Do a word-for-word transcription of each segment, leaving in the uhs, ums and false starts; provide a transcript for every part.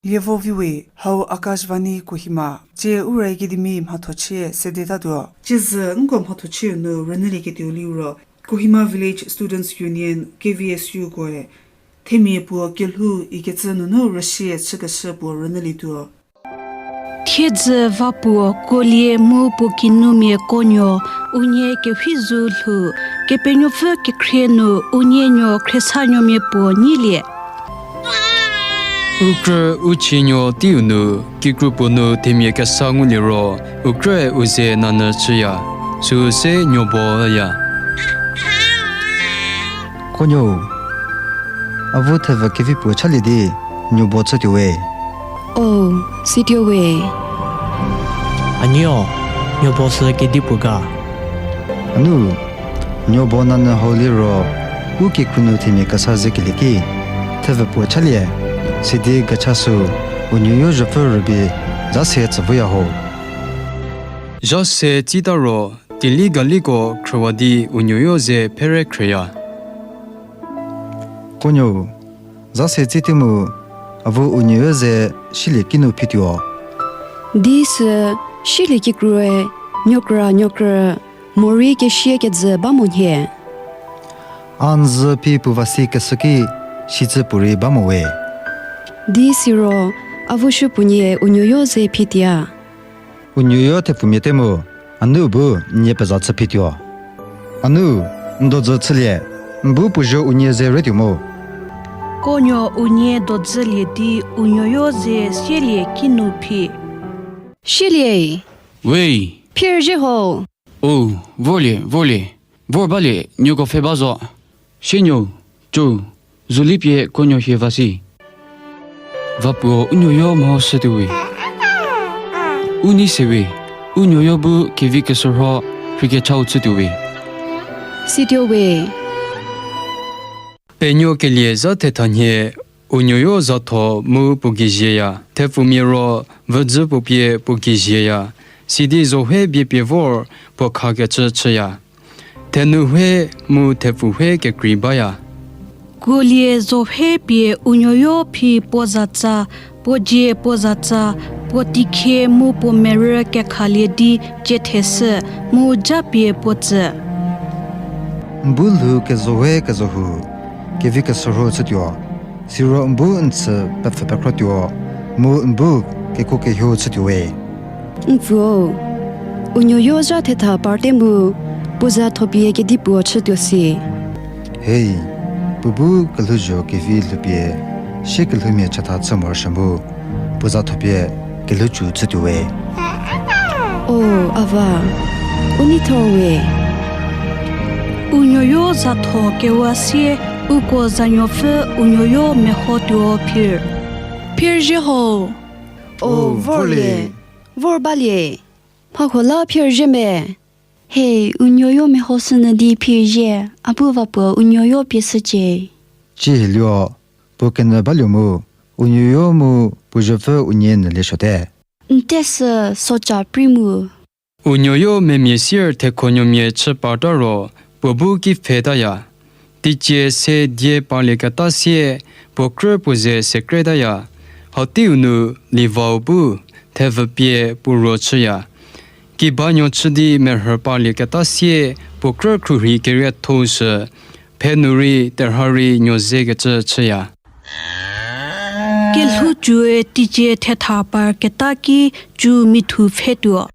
Lievo viwe, hau Akashvani Kohima. Tsie Ura Academy mhathochie sedetatuo. Tsiezhü nko mhathochieu nu rünyülieketuo liro, Kohima Village Students Union, K V S U koe themia puo kelhou ikecü nunu rüsie chükeshü puo rünyülietuo. Thiedzü va puo kuolie mu puo kinumia kuonuo unie kehouzu lhou, Kepenuopfü kekhrie nu unienuo khriesanyomia puo nyilie. U krü u chienuo teiu nu, kikru puo nu themia kesa nguliro, u krü u ze nanyü chüya, süu se nuobo üya. Kuonuo, avu thevü kevi puo chalie di, nuobo chütuo we. O, situo we. A nuo, nuobo sü kedipuo ga? A nu, nuobo nanyü hau liro, u kikru nu themia kesa zekelie ki, thevü puo chalie, sidi gacha sü, u nuoyo zhüpfü rübei, za se tsü voya ho. Za se tsita ro, tieli galiko khrüwa di u nuoyo ze phere khrüya. Kuonuo, za se tsite mu, avu u nuoyo ze silie kinu phituo. Di sü, silie kikrue, nuokra nuokrü, morei kesia kejü ba mo nhie. A n zü phi puo va si keshü ki, sicü puorei ba mo we. Di siro, avu shü puonie u nuoyo ze phitia. U nuoyo thepfumia te mu, a nu bu n nie peza chü phituo. A nu, n dodzü chülie, n bu puo zho unie ze retuo mu. Kuonuo unie dodzülie di u nuoyo ze sielie kinu phi. Sielie. We. Phierzhie ho. O, vorlie, vorlie. Vor balie, nuoko pfhe ba zo. Sienuo, co, zolipie kuonuo hie va si. Va puo u nuoyo mehoshütuo we. U nei se we, u nuoyo bu kevi keshürho rhei kechau chütuo we. Situo we. Penuo kelie zha thetha nhie, u nuoyo zatho mu puo gei zieya, thepfumia ro vüdzü puo pie puo gei zieya, sidi zohe bie pie vor puo khakecü chüya. Thenuhe mu thepfuhe kekrei baya. Kuolie zohe pie u nuoyo phi puo zatsa, puo dzie puo zatsa, puo tikhie mu puo merü kekhalie di cie theshü mu japie puo tsü. N bu lhou kezohe kezohu, kevi keshürho chütuo, siro n bu n chü pepfü pekhrotuo, mu n bu kekuo kehieu chütuo we. N pfuo, u nuoyo zha thetha parte mu, puo zatho pie kedipuo chütuo si. Hei, puo bu kelhouzho kevi lhoupie, sie kelhoumia chatha chü morosuo mu, puo zatho pie kelhoucü chütuo we. O, a va, u neitho we. U nuoyo zatho kewa sie, uko zanuopfü u nuoyo mehotuo phir. Phierzhie ho. O, vorlie, vor balie. Mhahuo la phierzhie me. He, u nuoyo mehoshünyü di phierzhie, a bu va puo u nuoyo pie shücie. Cieheluo, puo kenyü baluo mu, u nuoyo mu puo zhüpfü unie nyülie suote. N te sü soca pri mu. U nuoyo memia sier thekhonuomia chü parta ro, puo bu ki pfhetaya. Teicie se die parlieketa sie, puo krü puo ze sekretaya. Hau teiu nu Livau bu thevü pie puo ruo chüya. Kibanuo chü di merhü parlieketa sie, puo krü khruohi keriethou shü, phe nu rei terha rei nuo zekecü chüya. Kelhoucüe teicie thetha parketa ki cü mithu pfhetuo.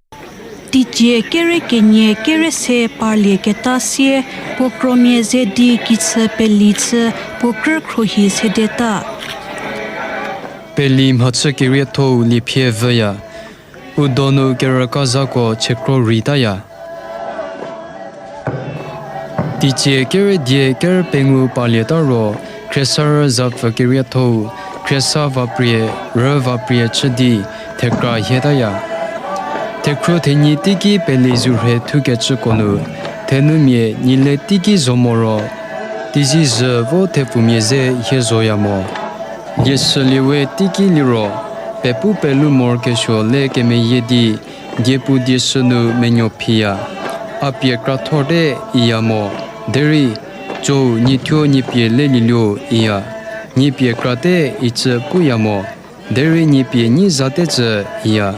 Teicie kere kenie kere se parlieketa sie, puo kromia ze di kichü peli chü puo krü khruohi sedeta. Peli mhachü keriethou liephie vüya. U donu kerükazako chekro reitaya. Teicie kere die kere pengou parlieta ro, khriesarü zapfü keriethou, khriesa vaprie, rü vaprie chü di, thekra hietaya. Thekhro thenyi teiki peli zurhe thukecüko nu, thenumia nyi le teiki zo moro, teizie zhü vo thepfumia ze hie zoya mo. Lieshülie we teiki liro, pepu pelu morokesuo le kemeyie di, diepu dieshü nu menuo phiya. A pie krathorte iya mo, derei, co nyithuo nyipie lelieluo iya. Nyipie krate icü puya mo. Derei nie pie nyi zate tsü iya.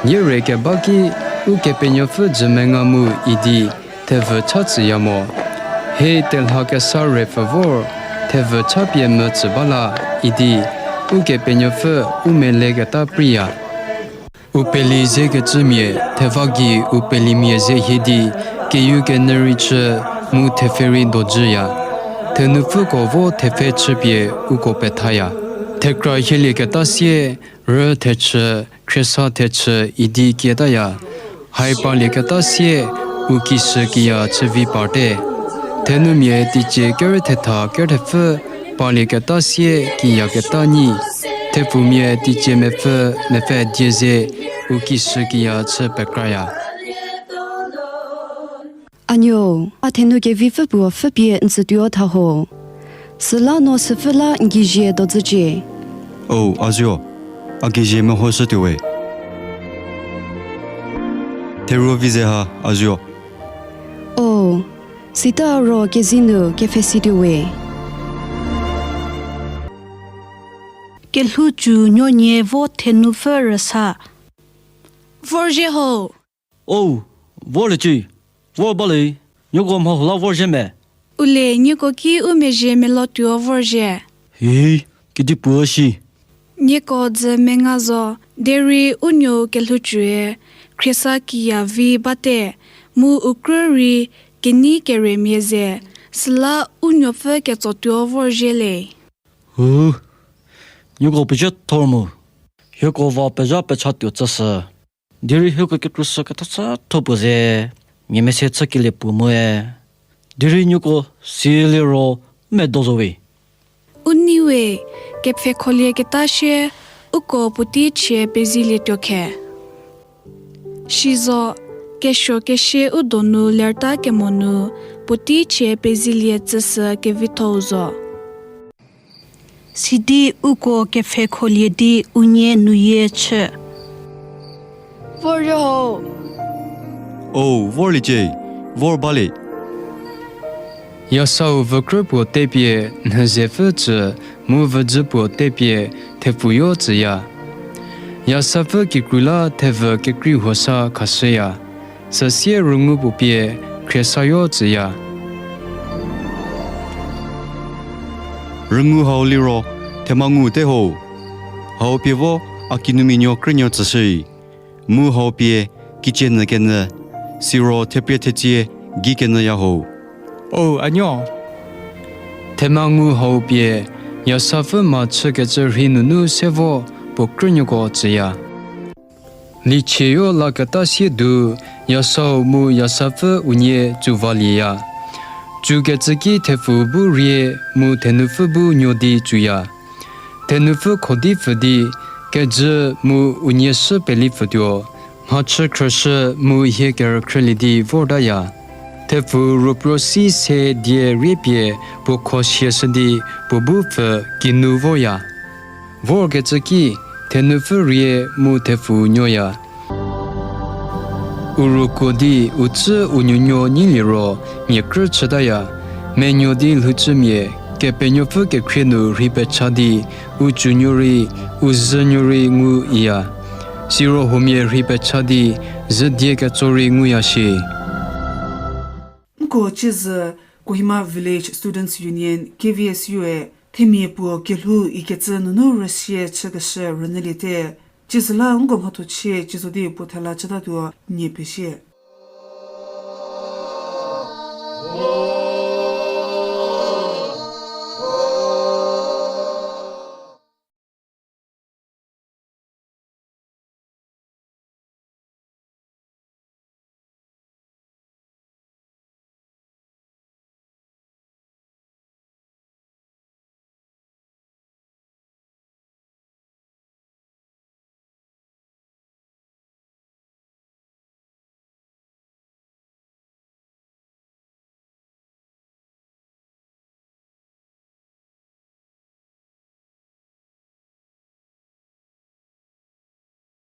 Nie re keba ki Ukepenuopfü dzü menga mu idi thevü cha tsüya mo. He telha kesa re pfü vor, thevü cha pie mü tsü ba la idi Ukepenuopfü u meleketa priya. U peli zekecümia theva gei u pelimia ze hie di, keyukenyü rei chü mu thepfhe rei dojüya. Thenupfüko vo thepfhe chüpie uko pethaya. Thekra hielieketa sie, rü thechü, khriesa thechü idi kietaya. Hai parlieketa sie, u kishükiya chüvi parte. Thenumia teicie kerü thetha kerü thepfü, parlieketa sie kiyaketa nyi. Thepfumia teicie mepfü, mepfü die ze, u kishükiya chü pekraya. A nuo, a thenu kevipfü puo pfhüpie n tsütuo tha ho. Süla no süpfü la n geizie dozücie. O, a zuo, a geizie mehoshütuo we. Theruo vi ze ha, a zuo. O, sita ro kezei nu kepfhesituo we. Kelhou cü nuonie vo thenupfü rüsa. Vorzhie ho. O, vorliecie, vor bale, nieko mha huo la vorzhie me. U le nieko ki u mezhie melotuo vorzhie. Hi, kedipuo shi. Nieko dzü menga zo, derei u nuou kelhou cüe, khriesa kiya vi bate, mu u krü rei kenei keremia ze, süla u nuopfü ketsotuo vorzhie le. Hu, nieko pezhie thor mu, hieko va pezha pechatuo tsüshü. Derei hieko kekrushü kethachü tho puo ze, mia mese chükelie puo moe. Derei nieko silie ro medo zo we. U nei we, kepfhekholieketa sie, uko puotei chie pezilietuo khe. Sizo, kesuo kesie u donu lerta kemo nu, puotei chie pezilie tsüshü kevitho-u zo. Sidi uko kepfhekholie di unie nuyie chü. Vorzhie ho. O, vorliecie, vor bale. Yasau vükrü puo tepie nhüzepfü tsü, mu vüdzü puo tepie thepfuyo tsüya. Yasapfü kikru la thevü kekrei huosa khashüya. Süsie rüngu puo pie khriesayo tsüya. Rüngu hau liro, themia ngu te ho. Hau pie vo a kinumia nuo krünuo tsüshü. Mu hau pie, kicie nyü kenyü, siro theprie thetsie, gei kenyüya ho. O, a nuo. Themia ngu hau pie, yasapfü mhachükecü rhei nunu se vo puo krünuoko tsüya. Lichieyo laketa sie du, yasau mu yasapfü unie tsuvalieya. Tsukecü ki thepfu bu rie mu thenupfü bu nuo di tsuya. Thenupfü kho di pfü di, kejü mu unie shü peli pfütuo, mhachü khrüshü mu hie kerükhrülie di vortaya. Thepfu ruopro si se die riepie puo kho siashü di puo bu pfü kinu voya. Vorkecü ki, thenupfü rie mu thepfu nuoya. U ruokuo di u tsü u nuonuo nyi liro, mia krü chütaya. Menuo di lhouchümia, Kepenuopfü kekhrie nu rhei pecha di, u cünuo rei, u zünuo rei ngu iya. Siro huomia rhei pecha di, züdie ketso rei nguya shie. Nko ciezü Kohima Village Students Union, K V S U-e themia puo kelhou ikecü nunu rüsie chükeshü rünyüliete. Ciezü la nko mhatho chie, ciezo di puo thela chütatuo nie pezie.